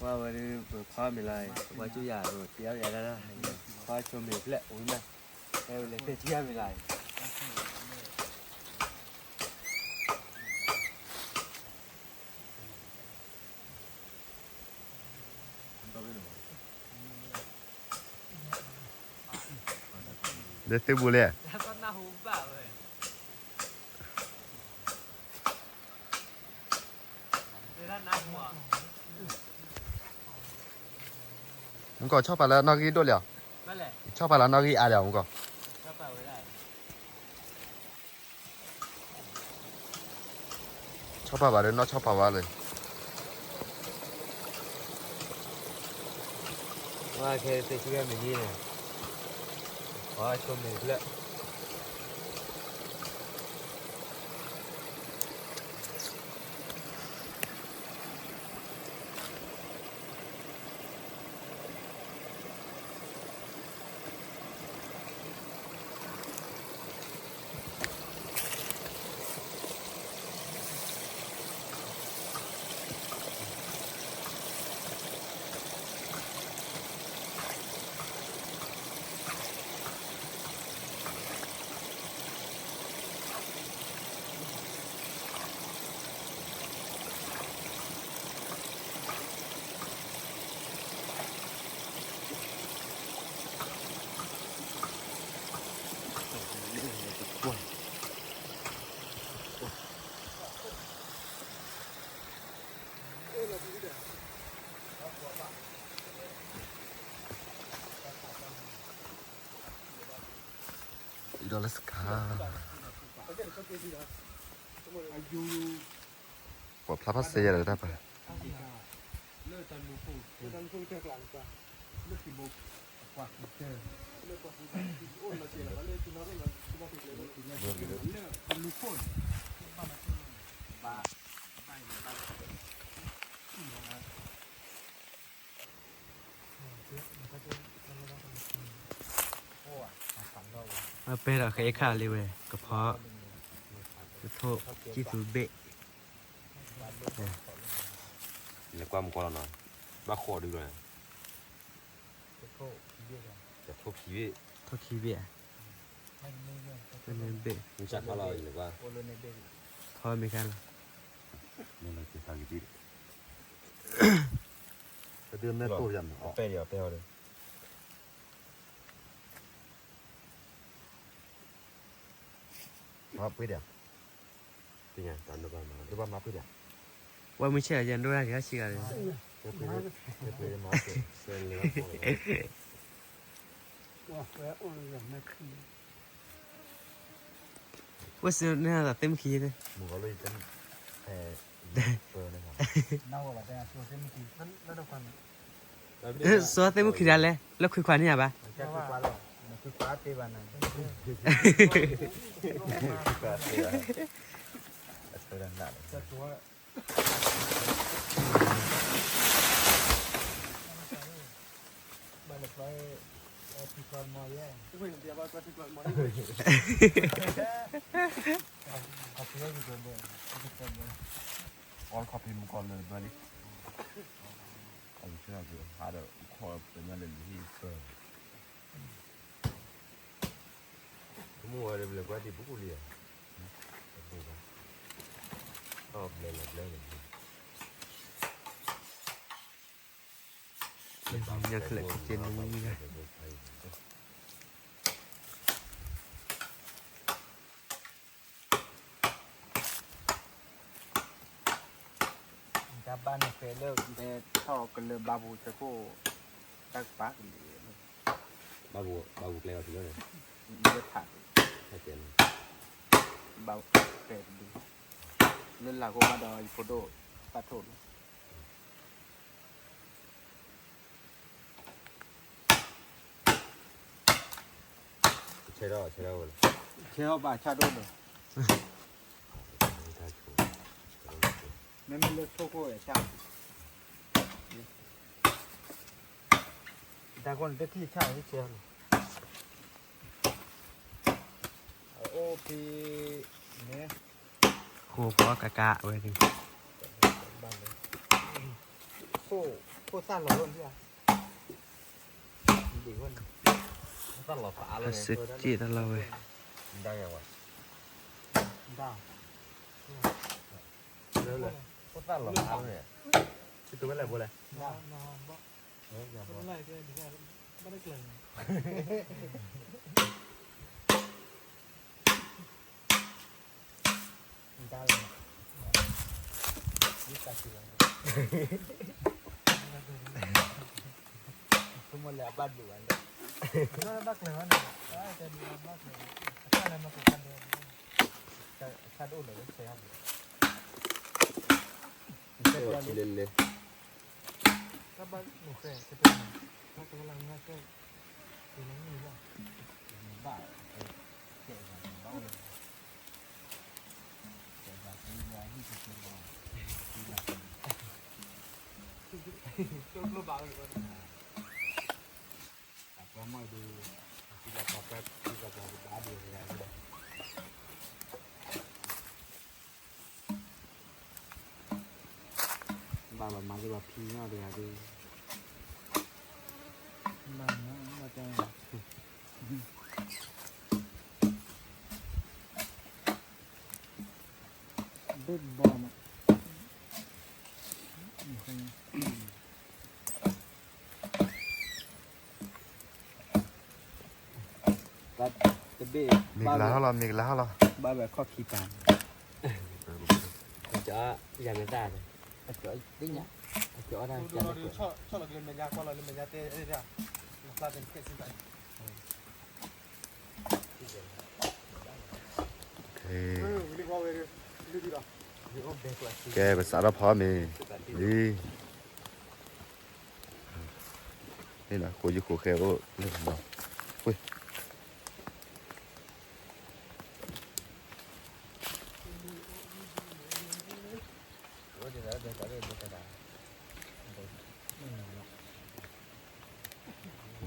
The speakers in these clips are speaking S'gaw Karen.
ဝဲဝဲဒၣ် ပခွါမ့ၢ်လီၤ, ပှၤကၠိယၤ တယၤယၤဒၣ်, ခွါဆိမ့ၢ်ဖျဲးဝံၤမး, ဟဲဝဲလဲၤတဲဆံဂၤမ့ၢ်လီၤ. ဒီးသုဘူးလဲၣ်. မူကီၢ် ဆီၣ်ဖးလၢနီၣ်ဂံၢ်ဒိၣ်လံဧါ, ဆီၣ်ဖးလၢနီၣ်ဂံၢ်အါလံဧါ မူကီၢ်. ဆီၣ်ဖးဘၣ်ဒီးနီၢ်ဆီၣ်ဖးဘၣ်လၢ ဝဲခဲသ့ၣ်ဆံဂၤမ့ၢ်န့ၣ်, ပှၤဆိမ့ၢ်ဖျဲး. ဒီးလၢစခါ ပှၤဖျါဖးစဲယၤလၢတၢ်ပၤ အပဲဒီးဃဲခၣ်လံဝဲ ကဖီ တထိၣ် ကံၢ်သူဘ့ၣ် လဲၤကွၢ်မူကီၢ်လီၤနီၤ, ဘၣ်ဃီဒုလီၤ, ထိၣ်ခံဘ့ၣ်, ထိၣ်ခံဘ့ၣ်, ဘ့ၣ်, ဖီမ့ၢ်ခါလီၤ, မ့ၢ်လီၤက့ၤဖးက့ၤဘ့ၣ်, ပဲၣ်ဒီးပဲၣ်ဟီဒီး မၤပှ့ၤဒၣ်, ပှၤမၤပှ့ၤဒၣ်, ဝဲမုၢ်ဆ့ၣ်ယၤဒိၣ်ဒၣ်က့ၤဟဲဆံဂၤလံ, ဝဲစၢၤန့ၣ်သးသ့ၣ်မုၣ်ခံ, မုၢ်ဂီၤလၢယတဲ, စီၤသ့ၣ်မုၣ်ခံဒၣ်လဲာ် လၢခွံခွါန့ၣ်ဧါဘၣ်, အီၣ်ခီၣ်ဖံးမုၢ်ကီၢ်လၢဘၢလံ, အီၣ်ဆၢက့ၤဟးဒီးခီၣ်ပညါလၢလံဟံၣ်ဆၢ, မုၢ်ဝဲဒၣ်ဘျဲၣ်ကွၢ်ဒံးပူၤလံဧါ, အီၣ်ဘျဲၣ်လီၤဘျဲၣ်လီၤ, ညါချၢးကကဲနူၤမံၤဂၤ တၢ်ဘၣ်န့ၣ်ဖဲလၢ ဖဲထီၣ်ကလၢဘၣ်ပူၤတခိၣ် တၢ်ကပၤကလံၤ, ဘၣ်ပူၤကျဲအီၤတုၤလၢ, လၢထး, ဘၣ်ကျဲတဒု, လၢလၢ်ခိၣ်ဘၣ်ဒီးယဖိဒိၣ် ပာ်ထိၣ်လီၤ. ဆဲးထီၣ်ဘၣ်ဆၣ်ဒိၣ်ဒီး, မ့မ့ၢ်လၢထိၣ်ခိၣ်အဆၣ်, တၢ်ခိၣ်န့ၣ်တထံၣ်ဆၣ်ဆဲးလီၤ, အအိၣ်ဖဲန့ၣ်, ဃိဖီကကးဝဲန့ၣ်, ဘၣ်လၢ, ခိၣ် ဖိသၣ်လီၤလီၤ, ဖိသၣ်လီၤသးလီၤန့ၣ်, စ့တၢ်လီၤဝဲ, ဒါ, ဖိသၣ်လီၤသးလီၤန့ၣ်, ကတုၤဝဲလဲၣ်ဘိလဲၣ်, ဘၣ်တကျၢၤန့ၣ် ဒါလီၤ, ယတၢ်စံးလီၤ, ဆိကမိၣ်လၢအဘၣ်ဒိးဘၣ်န့ၣ်, ဘၣ်ကျၢၤဘၣ်န့ၣ်, ဘၣ်ကျၢၤ, အခါလၢမၤကခါဒဲး, အခါဒိၣ်လီၤလၢဆဲး, လဲၤလဲၤ, တၢ်ဘၣ်အိၣ်ဃဲ, တၢ်ကလၢ်ငါဆဲး, ဘၣ်, ကဲးဘၣ်, ဘၣ်အိၣ်လၢ ကျိဘၣ်ဝဲ, အကွၢ်မီၢ်ဒုး, အသံလီၤပှၤကွၢ်သံလီၤပှၤကဘၣ်ဒံးဝဲ, ဘၣ်ဘၣ်မၤလၢပှၤဖံနီၣ်တဂၤဒုး, ဘၣ်မၤ, ဘၣ်တၢ် ဘိၣ်ဘီမး, တဘ့ၣ်, မ့ၢ်ကလၤဟီၣ်လီၤ, မ့ၢ်ကလၤဟီၣ်လီၤ, ဘၣ်ဝဲခီၣ်ခံပၤ, ယၤမ့ၢ်သၣ်, အကၠီသ့ၣ်ညါ, အကၠီတၢ်, ဆီၣ်လီၤက့ၤလၢမဲာ်ညါ, ကွၢ်လီၤလၢမဲာ်ညါတဲ, နဖျါတဲနခဲစံးဘၣ် ကဲ ပစးထီၣ်ဖီမ့ၤ, လံ, န့ၣ်လီၤ ဃိယုဃိဃဲအိၣ်လၢနီၤ, ဝ့ၢ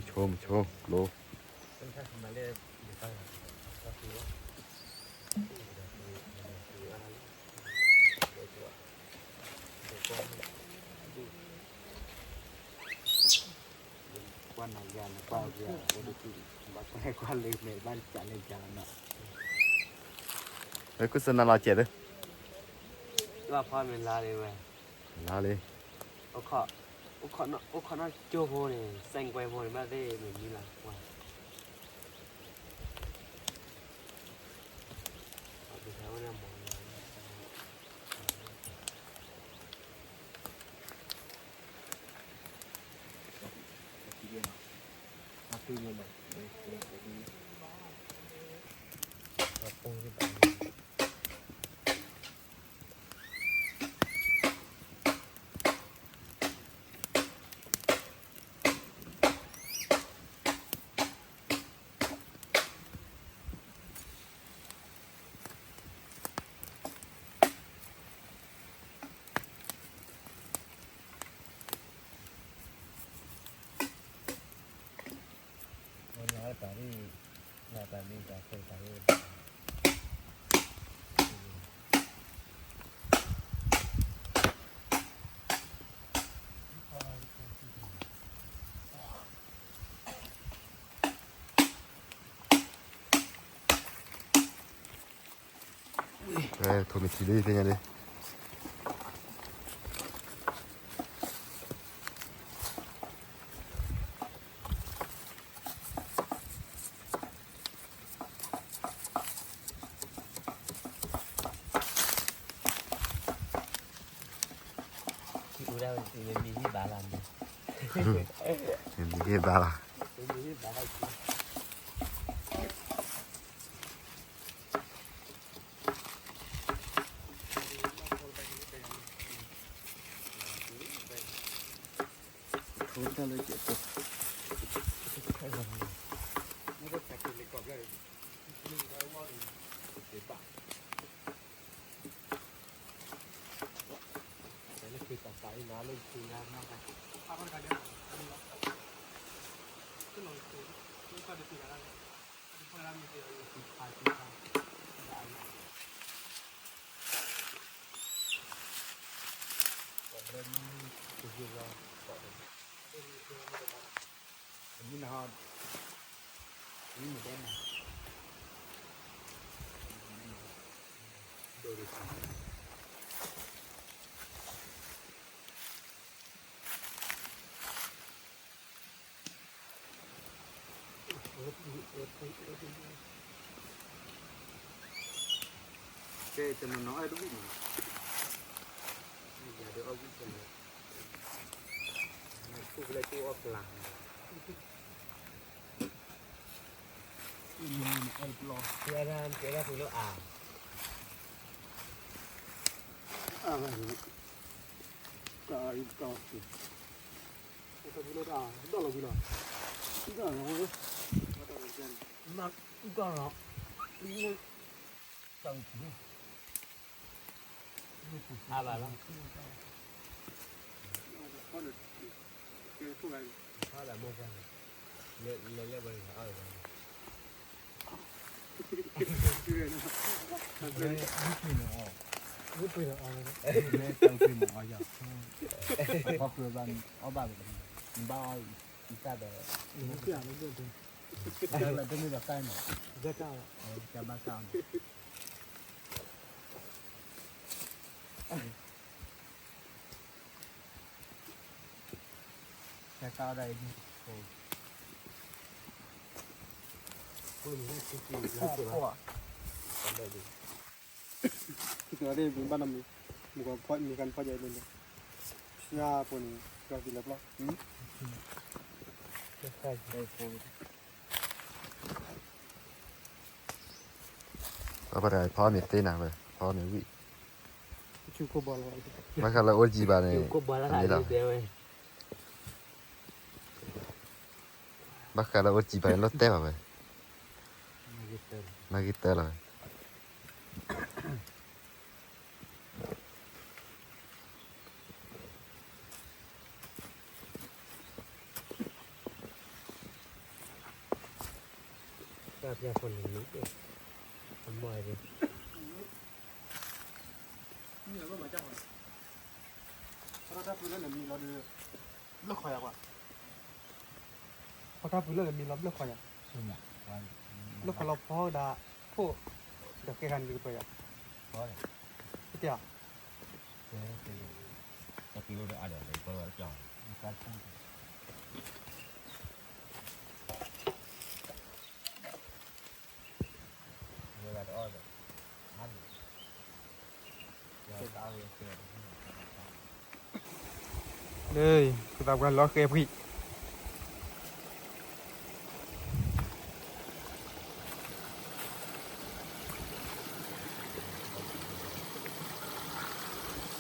် မဆိမဆိကျိ ကွၢ်နၤယၤနကွၢ်ယၤ, ဘၣ်ကွၢ်လၢမဲာ်ဘၣ်ကးလၢယၤနီၤ, ဝဲကူစနၤလီၤစဲးသၢ, ဘၣ်ဖီမ့ၤလါလံဝဲ, လါလံ, အိၣ်ခိးနီၢ်ကၠိဖိန့ၣ် စဲးကွဲဖိန့ၣ် ဘၣ်သ့ၣ်မ့ၢ်မံလၤကွၢ် ထိၣ်မ့ၢ်ထံလံ သ့ၣ်ညါလံ, မ့ၢ်မံၤဟ့ၣ်ဘၣ်လီၤ, မ့ၢ်မံၤဟ့ၣ်ဘၣ်လီၤ. ကဲ တနီၤနီၤအဲၣ်တဝံၣ်နီၤ, ယၤဒုးအီၣ်ဝံၣ်ဖဲလဲၣ်, ထူၣ်ဖဲလဲၣ်ထူၣ်အီၣ်ကျါ, အါ, အါ, တၢ်အံၤတၢ်အီၣ်, တၢ်အီၣ်လီၤဝံၤလီၤ, တၢ်အီၣ်လီၤဝံၤလီၤ, တၢ်အီၣ်လီၤ, အါဘၣ်လီၤ, ဖီလၢမိၢ်ပှၢ်န့ၣ်, လဲၤလဲၤဝဲန့ၣ်အါဘၣ်လီၤ, ဝ့ၢ်ပှ့ၤန့ၣ်အီၣ်, ဝ့ၢ်ပှ့ၤန့ၣ်အီၣ်, မ့ၢ်တၢ်ဝ့ၢ်ပှ့ၤမ့ၢ်အီၣ်ယၤ, အဖီခိၣ်ဘၣ်န့ၣ် အီၣ်ဘၣ်ဝဲ, နဘၣ်အီၣ်အံၤတၢ်ဒီး, တၢ်လၢတမ့ၢ်ဒီးကၢ်န့ၣ်, ကၢ်ဘၣ်ကၢ်အီၣ်န့ၣ် ကဲကၢ်ဒၣ်အံၤ, ဘၣ်နမံၤ, မုၢ်ကဖီ, မုၢ်ကဖီယဲၢ်န့ၣ်, ဆှၢဖိန့ၣ်, ကၢ်ဒ်လဲၣ်ပျီ, အပှၤတဂၤဖီမ့ၢ်သ့နၤဝဲ, ဖီမ့ၢ်ဝံၣ်, ဘၣ်ဃးလၢအိၣ်တယံာ်ဘၣ်န့ၣ်, ဘၣ်ဃးလၢအိၣ်တယံာ်ဘၣ်န့ၣ် လီၤတဲာ်ဘၣ်ဝဲ, မၤဂ့ၤတၢၢ်လီၤဝဲ. တၢ်ပျၢ်ဖိန့ၣ်, အမီၢ်ဒၣ်, တၢ်ပျၢ်လၢနမံၤလီၤဒီး, ဘျၢၣ်ခိးယၤပှၤ, ဖီတၢ်ပျၢ်လၢနမံၤလီၤဘျၢၣ်ခိးယၤ, ဘျၢၣ်ခိးလီၤဖီဒၣ်, ဖိ, ဒီးကဲခါန့ၣ်ကပၢၢ်ယၤ, ကဲ, တၢ်ပျၢ်လၢအါဒီး, လၢ, က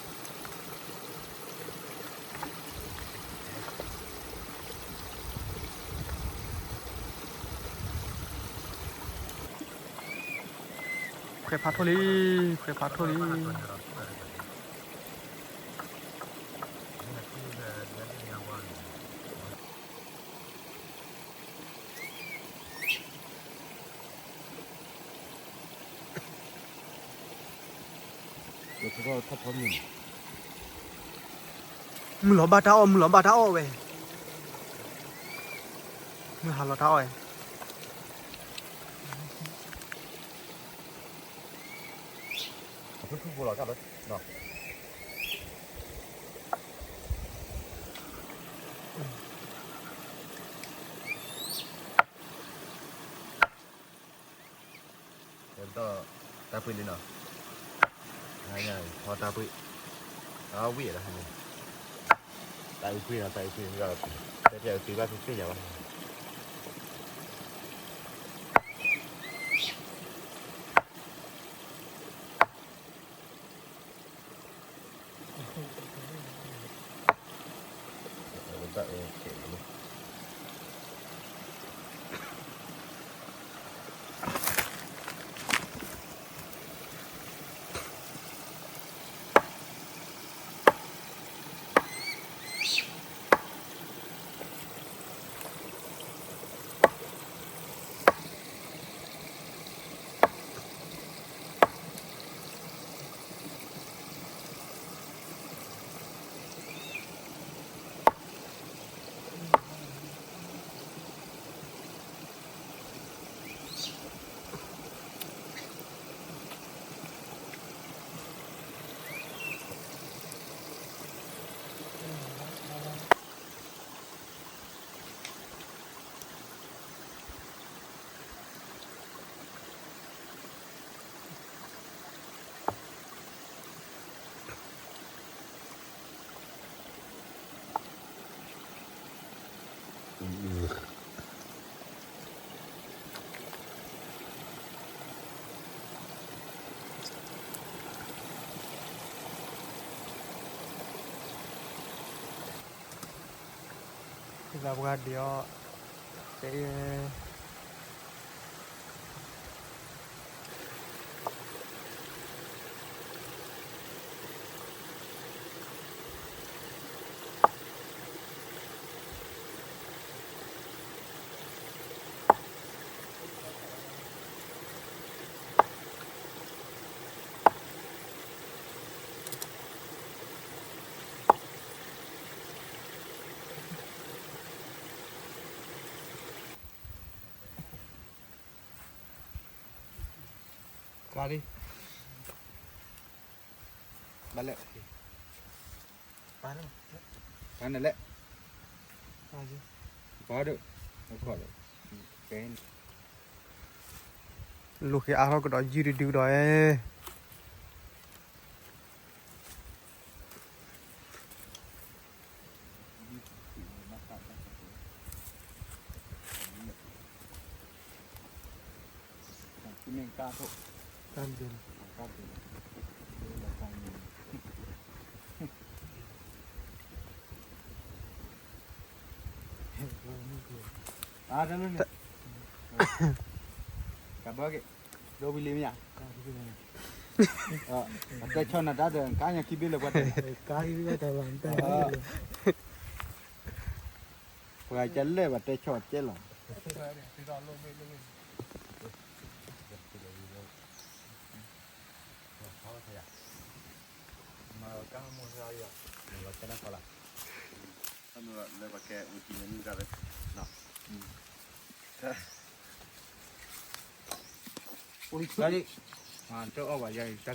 သးပှၢ်လီၤဃဲၤဖှံ, ခွဲးဖးထီၣ်လံ, ခွဲးဖးထီၣ်လံ. မုၢ်လီၤဘၣ်တၢ်အီၣ်, မုၢ်လီၤဘၣ်တၢ်အီၣ်ဝဲ, မုၢ်ဟါလီၤတၢ်အီၣ်ဝဲ. တၢ်ပှ့ၤလံနီၤ, ဖီတၢ်ပှ့ၤ, အဝံၣ်လီၤ, တၢ်အုးပှ့ၤနီၤ, တၢ်အုးပှ့ၤ, တၢ်အုးပှ့ၤဘၣ်သ့ၣ်ညါဘၣ်. သးပှၢ်ဒံးအီၤ တဲ ကါလံ, ဘၣ်လဲၣ်, ကါန့ၣ်လဲၣ်, ကါဒိၣ်, ကါဒိၣ်, ကဲ, လိၣ်က့ၤအါထီၣ်ကဒီးယုၢ်တဒုကဒီးဧါ. ကဘၣ်က့ၤ ဒိဝံၤလံမ့ၢ်ဧါ, အတဲဆီၣ်နၤတၢ်ဒီး ကါညါခံဘ့ၣ်လၢပှၤတဲ, ပှၤကလဲၣ်ဘၣ်တဲဆီၣ်ကဲလီၤ. လၢပကဲအိၣ်တံၢ်လၢမုၢ်ဂၤလၢ, တအီၣ်ဘၣ်ယၤအံၤ တၢ်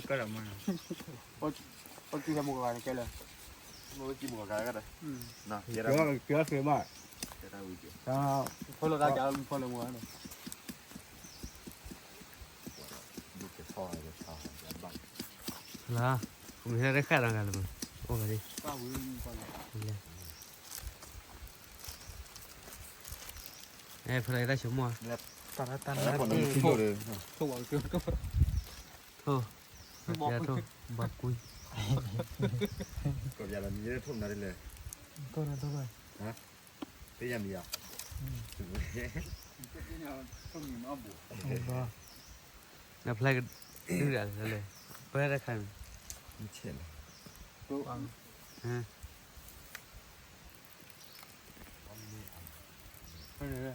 ကၢၢ်ဒီးမ့ၢ်နီၤ, အိၣ်တံၢ်လၢမုၢ်ဂၤန့ၣ်ကဲလၢ, အိၣ်တံၢ်မုၢ်ဂၤကဲဒီး, ကဲသ့ဘၣ်, ဖီၣ်လီၤတၢ်ကၢ်လၢဖီၣ်လၢမုၢ်ဂၤန့ၣ် လၢ, မ့ၢ်ဟဲတခါဒီးဂၤလၢမး, အိၣ်ဂၤဒ်, ဖဲလၢတၢ်ဆိကမိၣ်, ထိၣ်, ထိၣ်, ဘၣ်ကွံ, ထိၣ်နၤ, နဖျဲကဒုဒၣ်လဲၣ်, ပှၤတခါန့ၣ်, ဆဲးလီၤ, အိၣ်ကံ အိၣ်ကံ, ပစံးလံ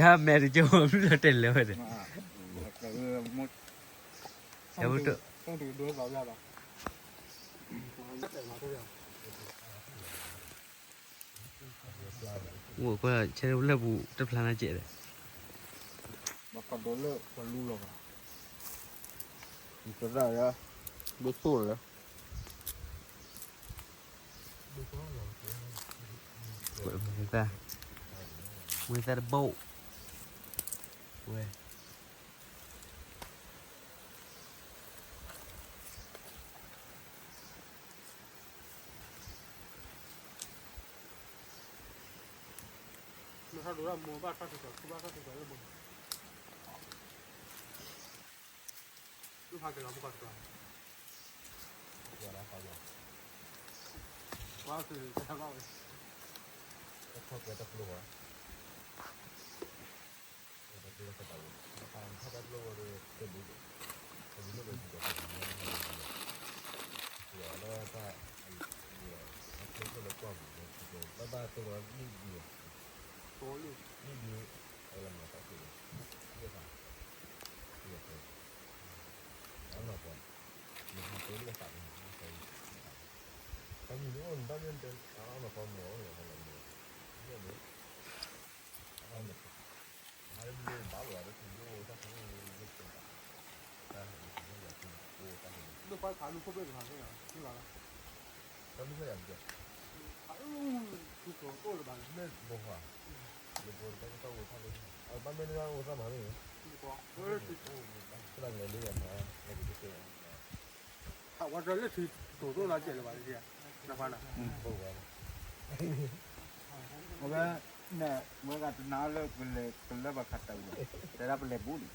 ဟါမဲာ်တကၠိဘျုးလီၤတဲာ်လၢာ်ဝဲဒီး, ဆၢဖိတိၣ်, အိၣ်ကွၢ်ဆဲးလၢပူၤတဖျါနၤကဲးဒီး, ဘၣ်ကဒီးလၢပလူလီၤဘၣ်, ကရၣ်ယါ, ဒိၣ်သိၣ်လၢ ဝဲသး, ဝဲသးတဘိ, ဝဲ ဝဲလၢထံတိၢ်တိၢ်လၢဘၣ်လၢ အဝဲ န့ၣ် ဝဲဂၤတနၤလၢကလဲၤ ကလၢဘၣ်ခးတၢ်ဝဲ တဲဒၣ်ပလဲၤဘူးန့ၣ်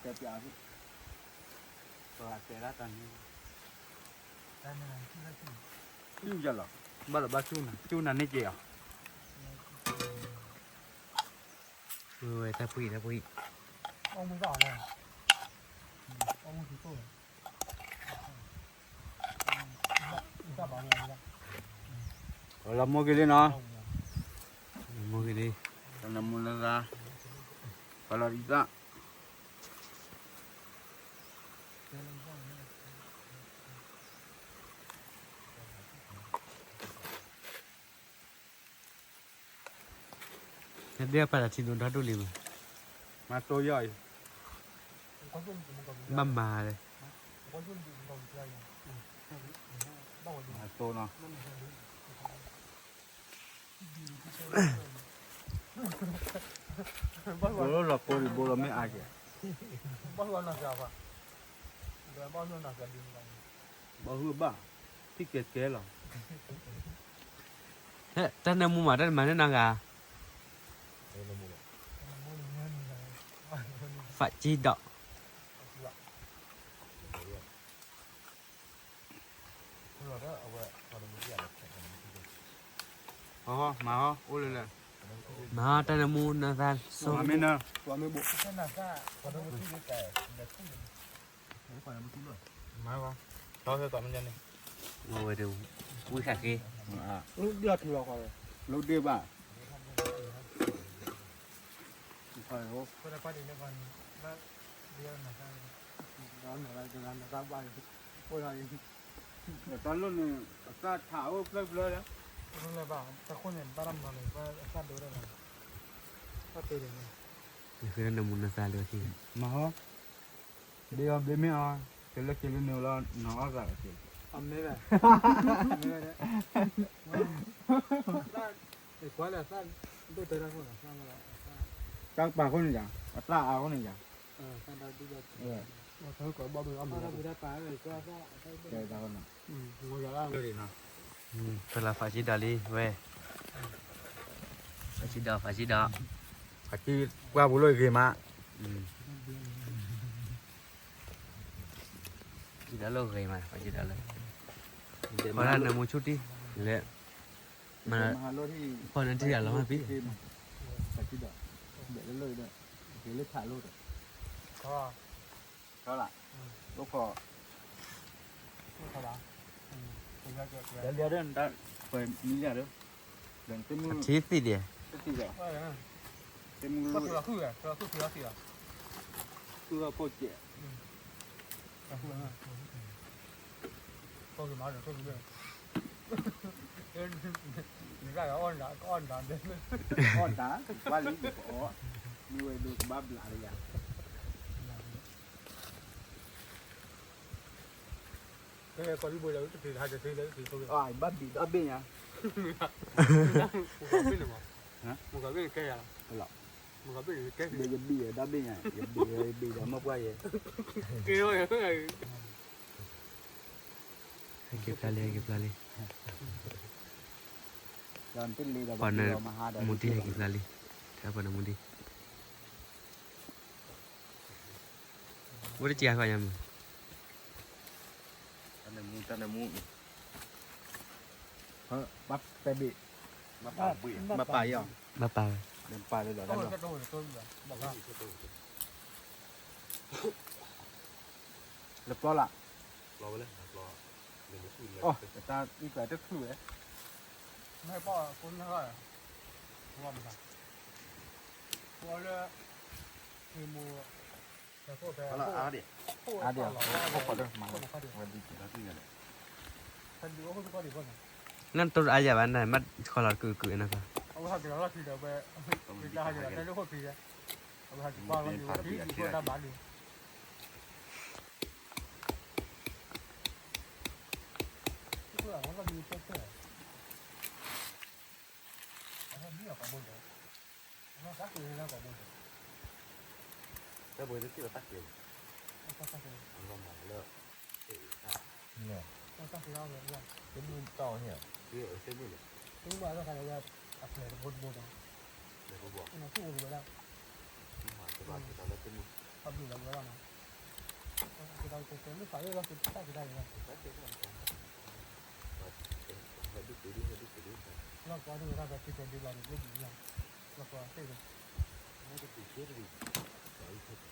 တဲပျး ပှၤတဲဒၣ်တၢ်န့ၣ် လီၤ ဘၣ်လီၤဘၣ်ကၠူနၤ ကၠူနၤန့ၣ်ကဲအီၤ ဝဲဝဲတၢ်ပှံၢ်တၢ်ပှံၢ် လီၤမိၢ်က့ၤလံနီၤ မိၢ်က့ၤလံ တၢ်နမူနသါ ပလီၤဒံးသၣ် ဒ်အပာ်လီၤထံဒိၣ်ဒီဒိၣ်လံမး မၤတိယီၤအံၤ ဘၣ်မၤလဲၣ် မၤတိနီၤ ဘိလီၤဖိဒံးဘိလီၤမ့ၢ်အါက့ၤ ဘီဟုဘၣ် ထံၣ်ကဲကဲလီၤ တၢ်နၢမူမး တၢ်နမၤန့ၢ်နီၢ်ဂၤ ဖးကံဒီး မၤဟီ အိၣ်လၢလဲၣ် မၤဟီ တၢ်နၢမူနသါ ဆိ မၤမ့ၢ်နၢ မၤဝဲဒၣ် ဝံခါဃ့ လၢဒ့ဘၣ် တၢ်လိၣ်န့ၣ် အသၣ်ထးအိၣ်ဖျၢၣ်ဖျၢၣ်လၢ နဃ့နၢမူနသါလၢခံ မၤဟီ ဘ့အီၤဘ့မ့ၢ်အီၤ ကလၢက့ၤလၢန့ၣ်လီၤ နီၢ်အီၣ်သးက့ၤ အမ့ၢ်ဝဲ ကွၢ်လၢအသၣ် ဒိၣ်တဲတၢ်ခိၣ်န့ၣ် အသၣ်မ့ၢ်လီၤ အသၣ် တၢ်ကပာ်ခိၣ်န့ၣ်ယါ အသၣ်အါခိၣ်န့ၣ်ယါ ကဲတၢ်ခိၣ်န့ၣ် ဖဲလၢဖးဆံဒီးလံဝဲ ဖးဆံဒီး ဖးဆံဒီး ဖးဆံကွၢ်ပူၤလၢဂ့ၤမး ဆံဒီးလၢဂ့ၤမး ဖးဆံဒီးလၢ ဖဲလၢနၢမူဆူၣ်တံၢ် လဲၤ မၤ ဖီနထံၣ်ယၤလီၤမးဖံ ဖးဆံဒီး ဘဲးလၢလၢဒီး က့ၤလၢထးလိၣ်ဒီး ထီလာ် အိၣ်ခိး လၢလၢဒီး ပှဲၤမံလၢဒီး အထံသ့ၣ်ဒဲး တသ့ၣ်ဒီး တမူ သူအဖိကဲး အီၣ်တၢ် ကွၢ်လံ အီၣ် မ့ၢ်ဝဲဒိကဘၣ်ဘျးလၢယၤ ဘၣ်ဘံၣ်ဒီဘ့ၣ်ညါ ယဘံၣ်ဒီဘ့ၣ်ညါ ယဘံၣ်ဒီးမ့ၢ်ပှၢ်ယဲ ဟဲက့ၤဖျါလံ ဟဲက့ၤဖျါလံ ပှၤနၢမူတံၢ်ဟဲက့ၤဖျါလံ တၢ်ပှၤနၢမူတံၢ် အိၣ်တက့ၢ်ဃီညါမး တၢ်နၢမူ တၢ်နၢမူ ဘၣ်ပဲဘ့ၣ် ဘၣ်ပာ်ယီၤ ဘၣ်ပာ်ဝဲ ပာ်လၢဒီးတၢ်လီၤ လၢပျီလၢ် အတၢ်အံၣ်ကတချုးဝဲ မ့ၢ်ပှၤကိးနၢ်ဂၤ ပှၤလၢ မူ အါဒံး အါဒံး, နတိၢ်အါယၤဘၣ်န့ၣ် မ့ၢ်ဃီလီၤကုာ်ကုာ်နီၤ, တၢ်ဘိသ့ၣ်သ့ၣ်လီၤတၢ်က့ၤလီၤ, အလီၤမၤလၢ, တမုၢ်တီၢ်န့ၣ်, တမုၢ်ဘၣ်လၢခါလၢ, အပျဲၢ်တဘိတဘိနီၤ, ပျဲၢ်တဘိ, သူၣ်အိၣ်လီၤဝဲဒၣ်, မၤကဘၣ်က့ၤတၢ်လၢတမုၢ်, ပှၤဘျုးလီၤဝဲဒၣ်နီၤ, က့ၤတၢ်ကဲကဲမ့ၢ်ဖးလၢလီၤက့ၤတၢ်က့ၤတၢ်က့ၤလီၤ, ဟဲဒုးက့ၤဒုး ဟဲဒုးက့ၤဒုး, လီၤကွၢ်ဒုးဝဲဒၣ်ဒီးက့ၤကဲဒုးလီၤန့ၣ် ဘိဘံၣ်လီၤ, လီၤကွၢ်သ့ၣ်န့ၣ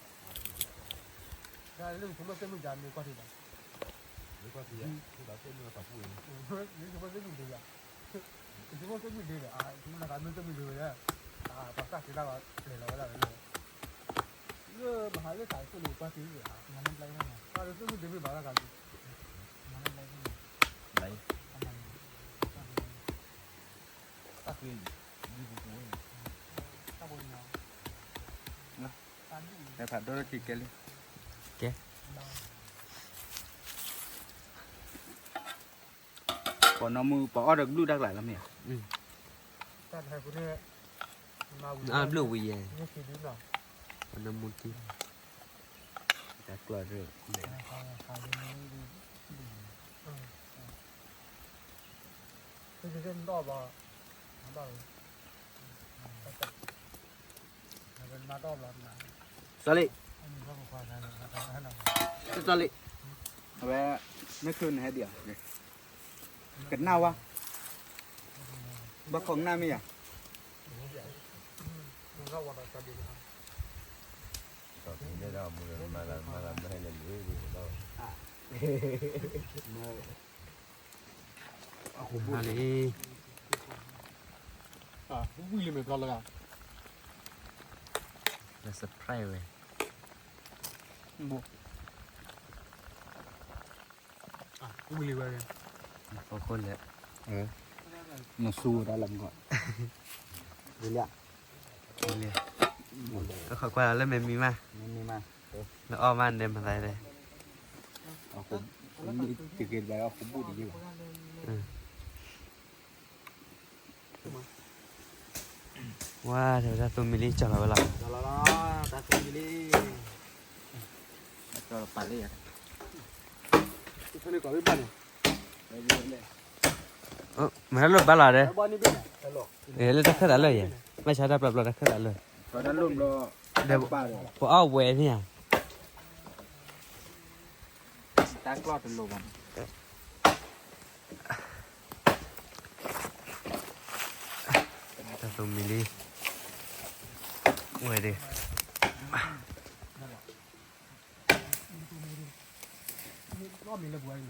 ်, တၢ်လၢယဆိကမိၣ်သ့ၣ်မုၢ်ယါမ့ၢ်ကွၢ်ထံၣ်ဘၣ်, မ့ၢ်ကွၢ်ထံၣ်ယါ, မ့ၢ်သ့ၣ်မုၢ်တဂ့ၤ, ယဆိကမိၣ်သ့ၣ်မုၢ်ဒ့ဘၣ်, ယဆိကမိၣ်သ့ၣ်မုၢ်ဒ့ဘၣ်, အဆိကမိၣ်နကမ့ၢ်သ့ၣ်မုၢ်ဒ့ဝဲဒၣ်, ပှၤတၢ်က့ၤတၢ်ဘၣ်ပျဲၢ်လီၤဝဲဒၣ်ဝဲန့ၣ်, လၢမဟါလၢသးဆိကမိၣ်ကွၢ်ထံၣ်, ကွၢ်လၢသ့ၣ်မုၢ်ဒ့မ့ၢ်ဘၣ်လၢကါက့ၤ, တၢ်က့ၤ, တၢ်က့ၤ, တၢ်က့ၤ, ကဲ, ပှၤနီၢ်မုၢ် ပှၤအီၣ်ဒီးကဘျုးတၢ်ကျါလီၤမ့ၢ်ဧါ, အဘျုးဝံၤယဲ, ပှၤနီၢ်မုၢ်တံၢ်, တၢ်ကျီၢ်ဒၢ, စီၤလံ, စီၤလံ, အဝဲ, မ့ၢ်ချုးနဟဲဒံးဧါ, ကနၣ်ဝဲ, ဘၣ်ခိးကနၣ်မ့ၢ်ယၤ, အဃိဘိလံ, ဝံၣ်လံမ့ၢ်ဘျီလၢ, လၢ surprise ဝဲ, ဝံၣ်လံဝဲ, အဃိလဲၣ်, နဆူဝဲဒၣ်လၢမ့ၢ်, ဝံၣ်လံ, ဝံၣ်လံ, တခီကွၢ်လၢမ့ၢ်မံမး, မ့ၢ်မံမး, လၢအီၣ်မးန့ၣ်မသးလဲၣ်, တက့ၢ်တဘၣ်အဃိဘိတယံၤဘၣ်. ဝါ တၢ်သူမံၤလံ ကၠီလီၤဝဲလီၤ. ကၠီလီၤလီၤ, တၢ်သူမံၤလံ. ကၠီလီၤပာ်လံယၤ. မ့ၢ်တၢ်လိၣ်ဘၣ်လီၤဒီး, လၢတၢ်ခၢၣ်သးလၢယဲ, ဘၣ်ဆၣ်တၢ်ပျီပျီတၢ်ခၢၣ်သးလၢ, ပအီၣ်ဝဲန့ၣ်ဧါ. တၢ်ကျီၢ်တလိၤဘၣ်. တၢ်သူမံၤလံ, ဝဲဒၣ်, မၤကျီၢ်လၢၤဘၣ်.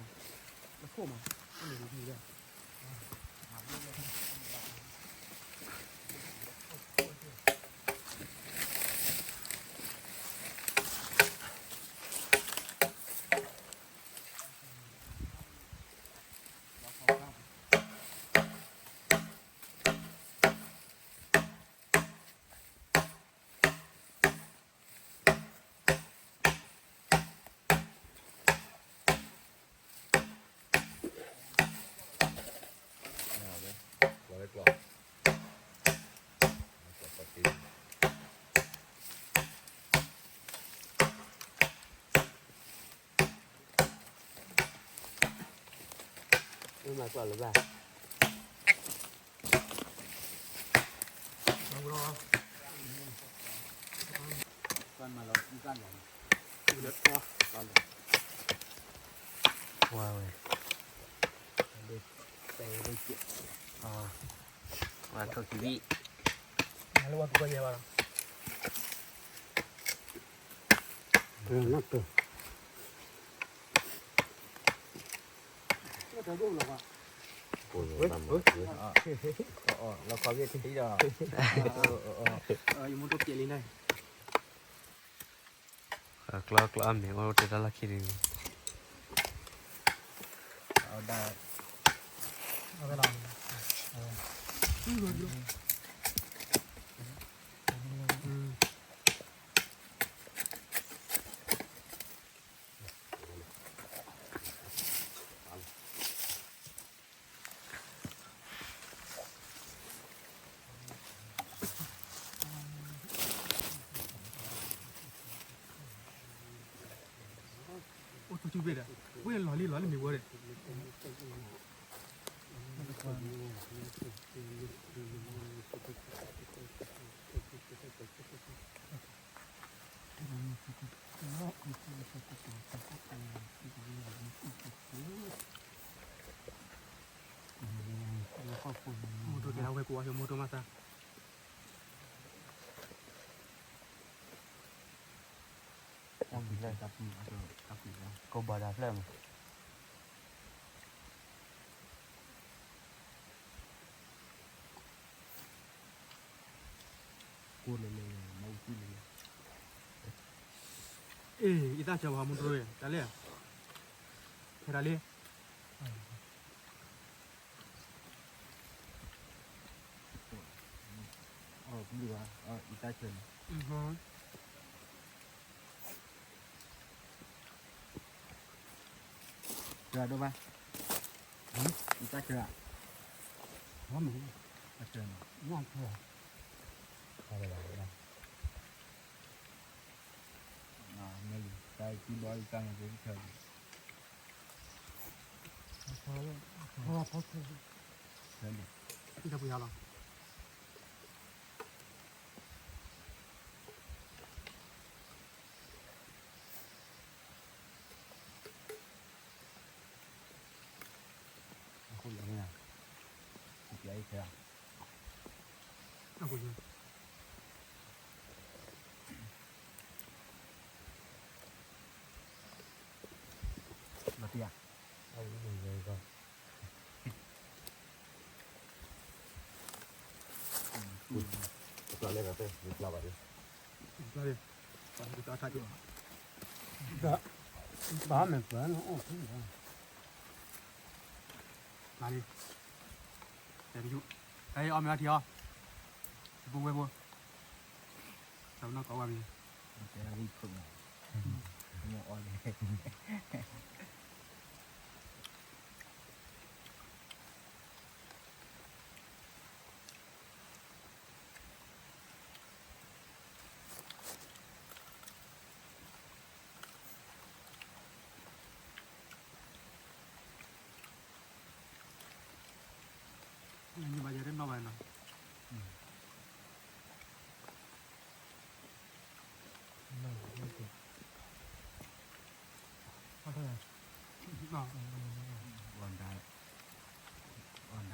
ဝါဝဲ, ဝါထိၣ်ခံဘံၣ်, လီၤခီဘ့ၣ်ထံဒီး, ယမူတပျဲးလံန့ၣ်. ကျီကျီအမဲာ်အိၣ်တ့တၢ်လီၢ်ခံတဂ့ၤ. အဝဲဒၣ် အိၣ်ထူၣ်ထူၣ်ဘ့ၣ်ဒီး ဝဲလီၤလံလီၤလံမ့ၢ်ဝဲဒီး မိၢ်တိၢ်ကဲထီၣ်ဝဲပူၤအီၤ မိၢ်တိၢ်မၤသး တၢ်ပူၤဖျဲၣ် တၢ်ပူၤ ကိးဘၣ်တၢ်ဖျၢၣ်မး ကိးလၢလၢ မၤအူၣ်ကုလၢလၢ အ့ အံသၣ်ဆၢဘၣ် မိၢ်တိၢ် တၢ်လဲၣ် ဖဲတၢ်လံ အီၣ်ဘျုးဘၣ် အံသၣ်ဆၢန့ၣ် ဆၢဒိၣ်ဘၣ် အံသၣ်ဆၢ အီၣ်မ့ၢ် တၢ်ဆၢန့ၣ် ညၣ်ဆၢ အဝဲဒၣ် မ့ၢ်လံ တၢ်အံၤဘီအံသၣ်န့ၣ် တဆၢလံ ဆၢလံ တၢ်ပူၤယါလီၤ အဃိယၤန့ၣ် ပျဲအံၤခဲ အဃိယၤ လီၤတံၢ်ဧါ ပျဲလဲၣ်ဒီးတဲ ပျဲဘၣ်ဒီး ပျဲလဲၣ် ပျဲထါက့ၤ ဘၣ်မ့ၢ်ပျဲနီၤ အိၣ်ဖုဘၣ် မၤလံ တဲတယုၢ် ဟဲအီၣ်မ့ၢ်အီထံအီ တပူၤဝဲဖိ တပနီၢ်ကီးဝဲမ့ၢ် တဲဝံခိၣ်မး မိၢ်အီၣ်လဲၣ် နဘၣ်ယဲတနီၣ်ဘၣ်နီၤ အီၣ်ဒၣ် အီၣ်ဒၣ် အီၣ်ဒၣ် တဲဝဲ ကၢ်ပူၤက့ၤဒီး ခါအံၤခါအံၤ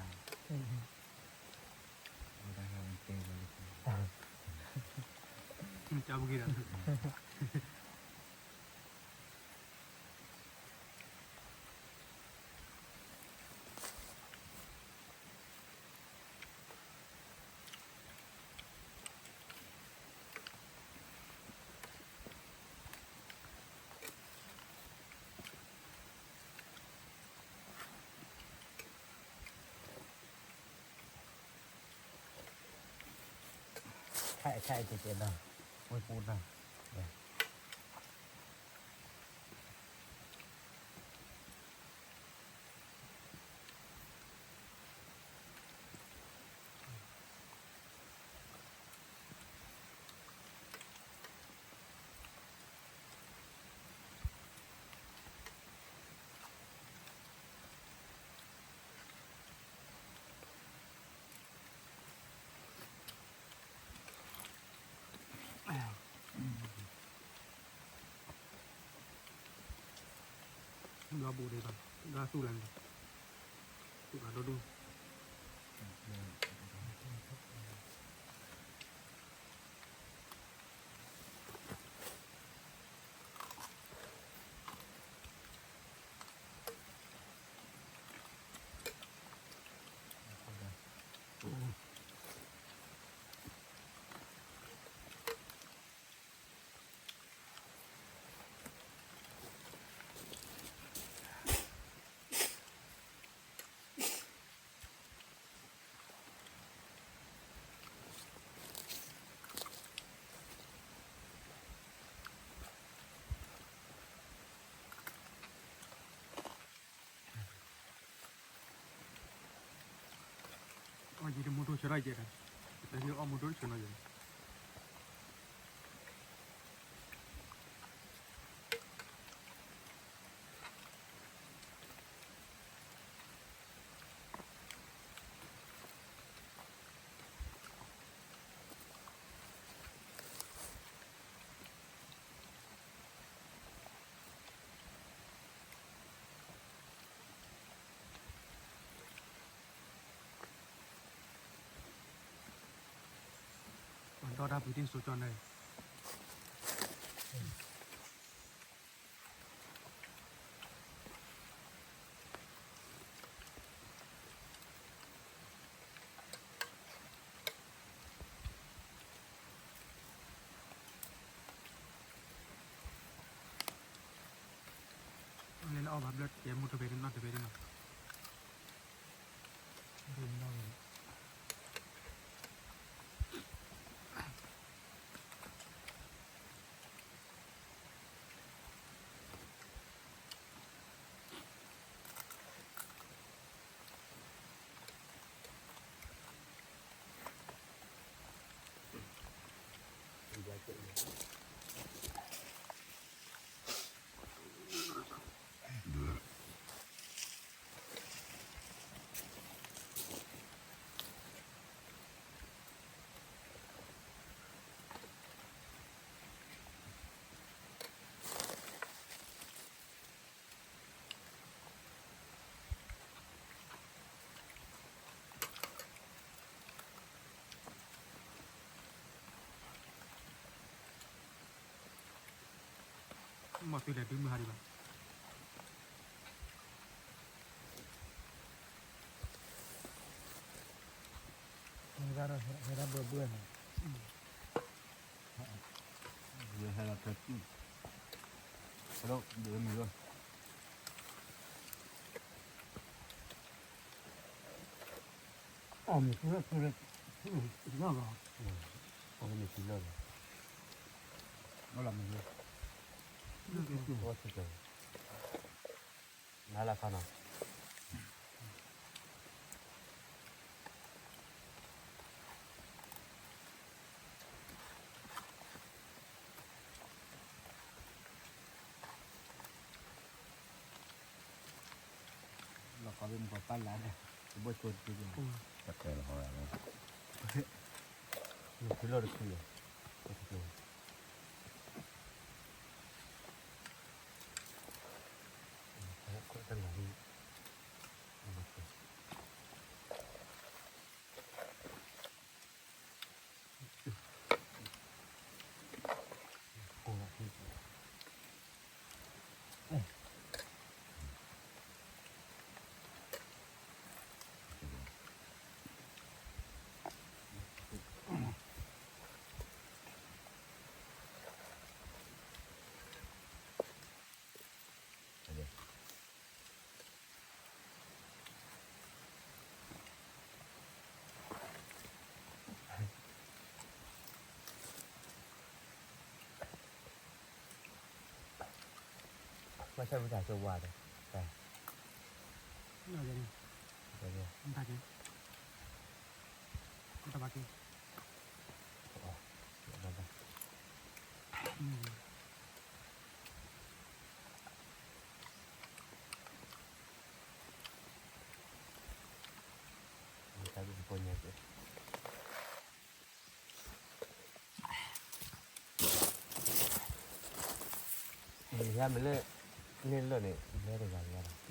ကဲကဲဒီး ဝဲပူၤနီၤ ဘျီဘူးဒံးဘၣ် ဘျီသူၣ်လၢန့ၣ် သူၣ်လၢဒိၣ်ဒိၣ် အဃိဒၣ် ယတမူဒိၣ်ဆၢထီၣ်ယဲဒၣ်, တၢ်ဟ့ၣ်အီၣ်မူဒိၣ်တဆၢနီၤယဲ, ပှၤဒီတၢ်ပှ့ၤတ့ၢ်စိကၠီန့ၣ် လဲၤလၢအီၣ်ဘၣ်ဘျၢၣ်ကဲမူတဘဲတနီၤတဘဲတနီၤ, မ့ၢ်သုလဲၤဒုးမုၢ်ဟါဒံးဘၣ်, ဟဲဒၣ်ဘၢဘၢန့ၣ်, ယဟဲလီၤဖဲ, ဟဲလီၤဒုးမုၢ်လီၤ, အမ့ၢ်သုလၢသုလၢ, သုလၢလီၤ, အမ့ၢ်သုလၢလီၤ, လီၤမ့ၢ်လၢ, လၢသုလၢ, နၤလၢခါနီၤ လီၤဃီၤလၢမူကီၢ်ပၢ်လၢ်ဒီး, တဘိၣ်ဆိတက့ၢ်, တၢ်တဲလီၤဃီၤလၢ, မ့ၢ်ဖုလီၢ်တခုလီၤ, တက့ၢ်, တၢ်လီၤ, ဘၣ်ဆၣ်ပတၢ်ကဝါဒီး, တၢ်ကဲ, တၢ်ကဲ, တၢ်ဘၣ်ကဲ, တၢ်ကဲ, ယမ့ၢ်လၢ, န့ၢ်လၢန့ၣ် လဲၤတဂၤတဂၤလီၤ.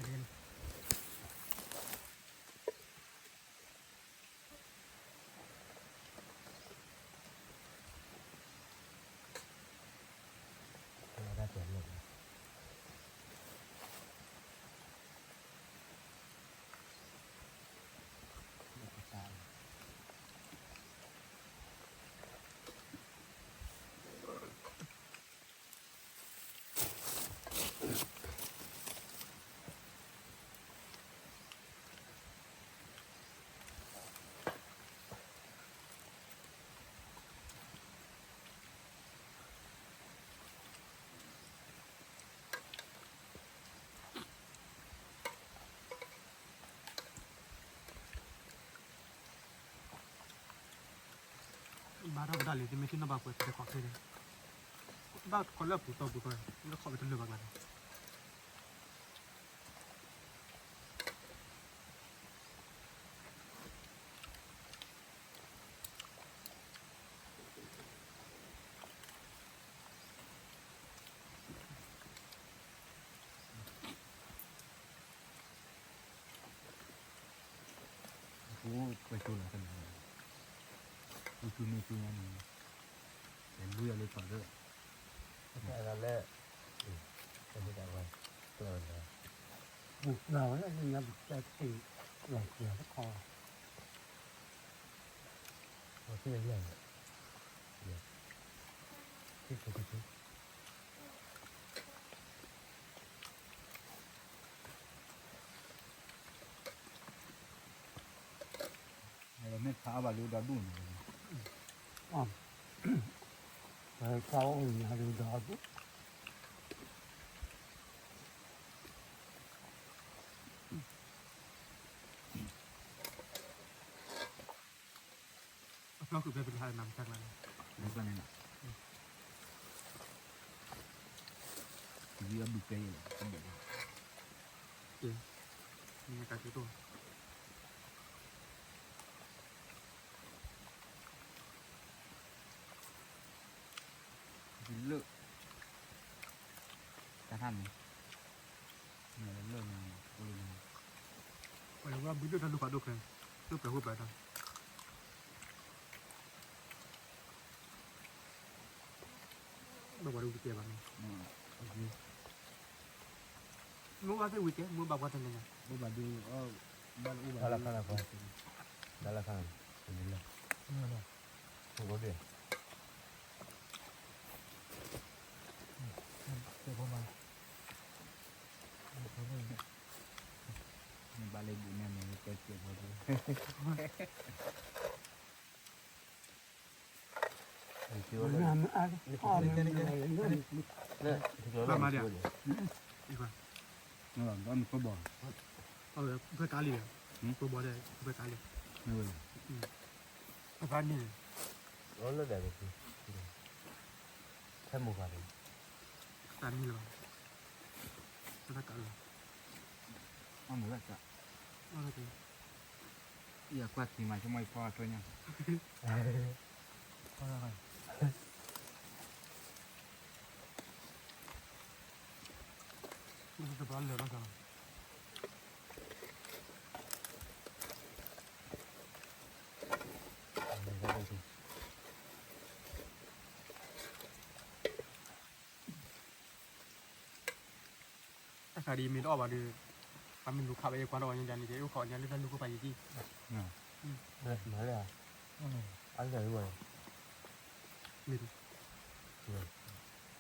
ဘၣ်ထီၣ်ကဒါလံ သုမ့ၢ်ထံၣ်နီၣ်ဘၣ်ကွဲး သုတခီၣ်ခဲန့ၣ်, ဘၣ်ခီလၢအပူၤတီပူၤဃီ, လၢခီၣ်ဝဲတလၢာ်ဘၣ်ကျါန့ၣ်. ပှဲၤကၠိလီၤ, ပူၤကၠိမ့ၢ်ကၠိညါန့ၣ်, ပလူယၤလၢထီၣ်ဒၢ, လၢ, ပူၤကျါဝဲလၢညါ ပူၤကျါတက့ၢ်, လီၤကျါတခီ, ပှၤသ့ၣ်လၢ, သ့ၣ်ကၠိကၠိ မ့ၢ်ခးအီၣ်ဘၣ်လၢဒီဒူၣ်န့ၣ်, ခးအီၣ်န့ၣ်လၢဒီဒူၣ်, အဖျီဃုာ်ဖဲပကဟးနၤမတၤကျါန့ၣ်, န့ၣ်လီၤ, ယအဘုကဲယဲၢ်လီၤ, ကဲ, နကးက့ၤတိၢ် ယလၢာ်, တၢ်ထါမ့ၢ်, မ့ၢ်လၢာ်န့ၣ်, အိၣ်လၢန့ၣ်, ပှၤလၢဝဲဘုဒိၣ်တၢ်လူၤဖးဒိၣ်ဖဲ, ဒိၣ်ပှဲၤဃိပှဲၤတၢ် ဘၣ်ပှၤဒိၣ်ကတဲဘၣ်န့ၣ်, မ့ၢ်ဘၣ်သ့ၣ်ဝံၤကဲ, မ့ၢ်ဘၣ်ပှၤတနံၤညါ, အိၣ်ဘၣ်ဒုး, ဘၣ်လၢအိၣ်ဘၣ်လၢ, ဘၣ်လၢခါန့ၣ်, ဘၣ်လၢ, ဘၣ်လၢဘူးန့ၣ်န့ၣ်, ဘၣ်မၤဒံး, ဘၣ်မၤဒံး, ဘၣ်မၤဒံး, ဖဲကါလံ, ဖဲကါလံ, ဖဲန့ၣ်, ဖဲမုၢ်ဂၤန့ၣ်, တၢ်မံလၢၤဘၣ်, တၢ်ကးလၢၤဘၣ်, အမုၢ်ဂၤကး, ယကွၢ်ထံမး ဆိကမိၣ်ယဖီအထၢညါ, တဘျီလၢာ်ဘၣ်ကီးလီၤ. တၢ်ခါဒ်မ့ၢ်တအီၣ်ဘၣ်ဒီး, ပှၤမ့ၢ်လူၤခးဝဲယကွၢ်ဒီးအီၤညါန့ၣ် ယအိၣ်ခိးညါလၢတၢ်လူၤခိၣ်ပာ်ယံာ်ကံ, မၤလၢ, အလၢာ်ဝဲ, မ့ၢ်,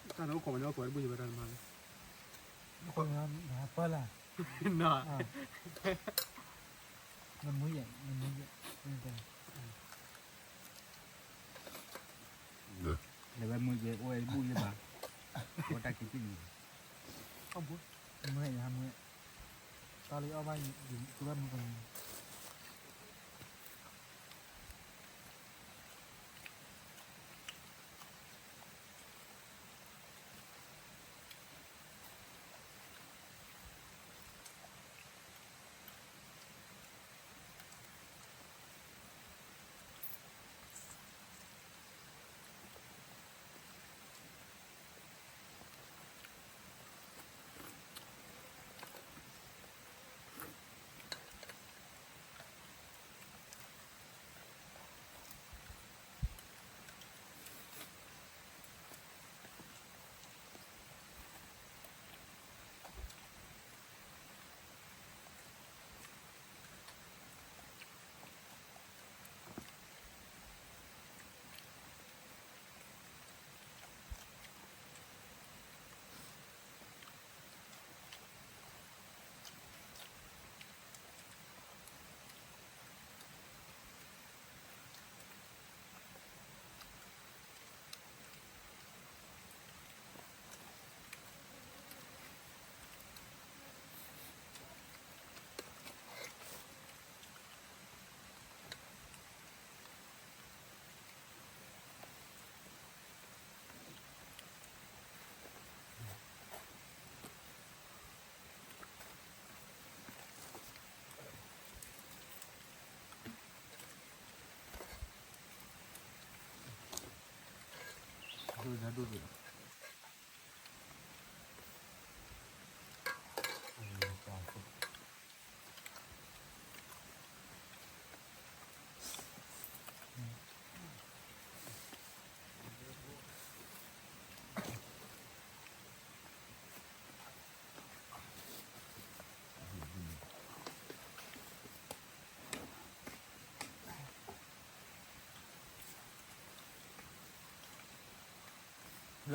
တၢ်န့ၣ်အိၣ်ခိးဝဲန့ၣ် အိၣ်ခိးဝဲတဘၣ်တမၤလၢ, ပၢ်လၢ, နမူယဲၢ်, နမူယဲၢ်, လဲၤဝဲမူယဲၢ် အိၣ်ဝဲဘူၣ်ယဲၢ်ဘၣ်, အိၣ်တၢ်ခံပံၣ်န့ၣ်, မူယဲၢ်, တၢ်လၢအီၣ်ဘၣ်, ကဘၣ်မူကီၢ်န့ၣ်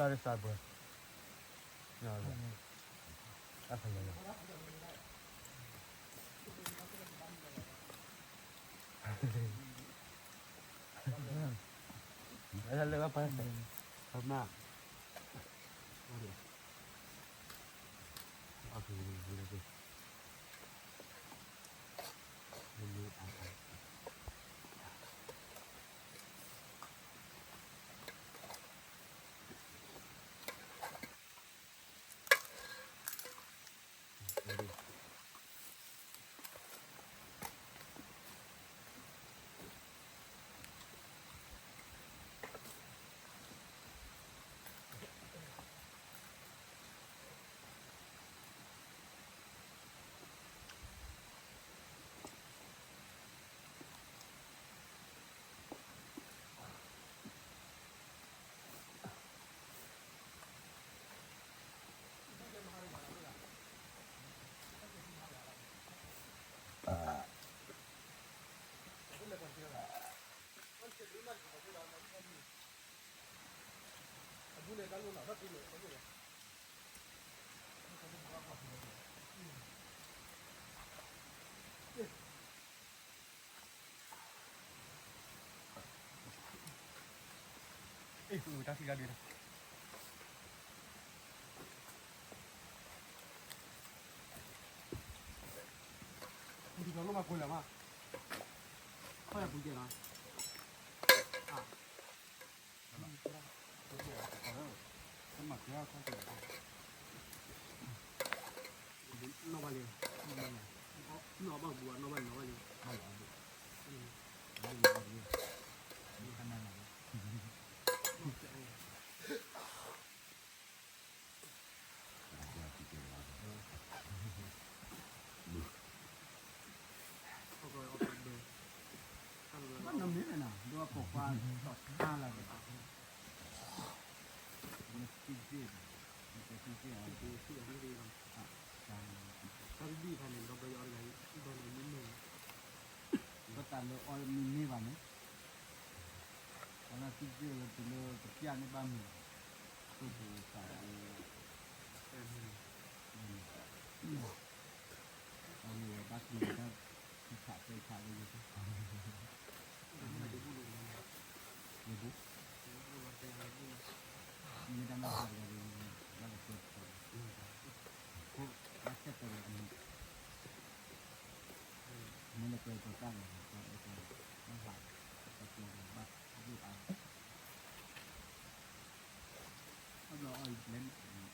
လၢတသးပှဲၤ, အဖဲလဲၣ်လီၤ, အလၢဘၣ်ပှဲၤ, ပမၤ, အဖဲလဲၣ်, မ့ၢ်အါအါ နီၢ်ဘၣ်လံ, နီၢ်ဘၣ်ဘူး, နီၢ်ဘၣ်လံ, နီၢ်ဘၣ်လံ, နီၢ်ဘၣ်လံ. နမ့ၢ်နၤ ဒိးပိာ်ခွါထီၣ်ခါလၢ်ဒီး နသံသ့ၣ်, နသံသ့ၣ်အီၤ, တၢ်တဘံၣ်ခါန့ၣ် ဒီပုၢ်ဝဲၢ်အီၤတဂၤအံၤ ဘၣ်လၢမ့ၢ်န့ၢ်, ဘၣ်တၢ်လၢအီၤမ့ၢ်န့ၢ်ဘၣ်န့ၣ် အဝဲသံသ့ၣ်အီၤလၢတုၤလၢကပျၢ်န့ၢ်ဘၣ်မုၢ်, သိၣ်ပူၤသးပူၤ အဝဲဘၣ်သံသ့ၣ် ထံဆးသဲဆးလၢယိၤ, ယဘူၣ်, မ့ၢ်တၢ်မၤတဂၤဒီး ဘၣ်ကကွဲးတကီၢ်, ဘၣ်ဆၢတဲာ်လီၤအမံၤ, မ့ၢ်နကွဲးကီၢ်တၢ်လီၤ, ဘၣ်ဆၢတဲာ်လီၤ, ဘၣ်ဆၢတဲာ်လီၤ, ဘၣ်ယိၣ်အါ, အဘျီအီၣ်လဲၤ, လဲၤ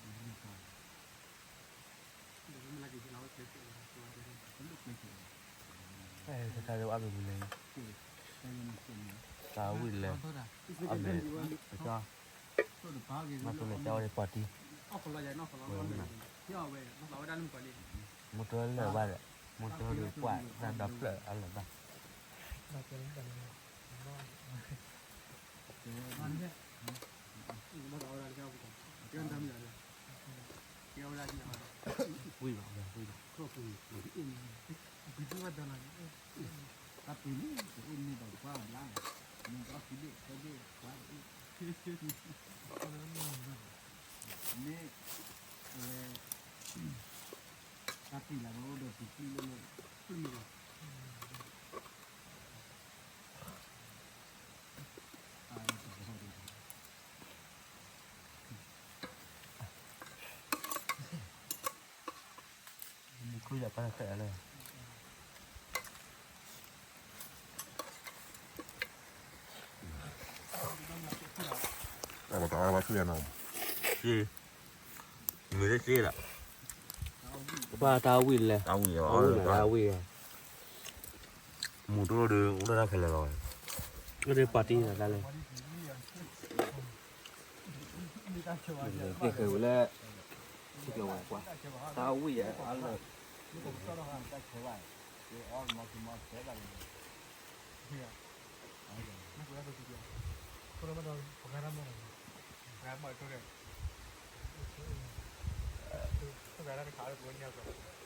န့ၢ်ကါ တခါလၢအဘၣ်မနုၤလဲၣ်, တၢ်ဝံၣ်လဲၣ်, အမဲာ်, အကၠီ, မၤသူမဲာ်ကၠီဝဲဒၣ်ပှၤတံၢ်, မိၢ်တၢ်လၢာ်ဘၣ်ဒီး, မိၢ်တၢ်ဒီးပှၤတၢ်ဒီဖျၢၣ်အလၢာ်ဘၣ် ဝံၣ်ဘၣ်, ဝံၣ်ဘၣ်, တၢ်ပှ့ၤန့ၣ် တအိၣ်န့ၢ်ဘၣ်ပှၤအဘျါ, မ့ၢ်တအီၣ်ခံဘ့ၣ်သၢဘ့ၣ်ပှၤတအိၣ်, မ့ၢ်, အဝဲ, တၢ်ပှ့ၤလၢအဝဲအိၣ်ဒီးပူၤကွံာ်လၢလၢ, မူခိၣ်ယပၢ်တၢ်လၢ, တၢ်ဘၣ်တၢ်ဘၣ်ဆူၣ်ယၤနီၤ, မုၢ်တစ့လီၤ, ပှၤတၢ်ဝံၣ်လဲၣ်, တၢ်ဝံၣ်, မူတအိၣ်ဒီး အိၣ်ဒီးတၢ်ခဲလၢာ်လီၤ, အိၣ်ဒီးပှၤတံၢ်တၢ်လၢ, မ့ၢ်သ့ၣ်ဃဲဝဲလၢ ထံကျိဝဲကွၢ် တၢ်ဝံၣ်အါလၢ ပှၤတခါတခါလၢပဝဲန့ၣ်ကီး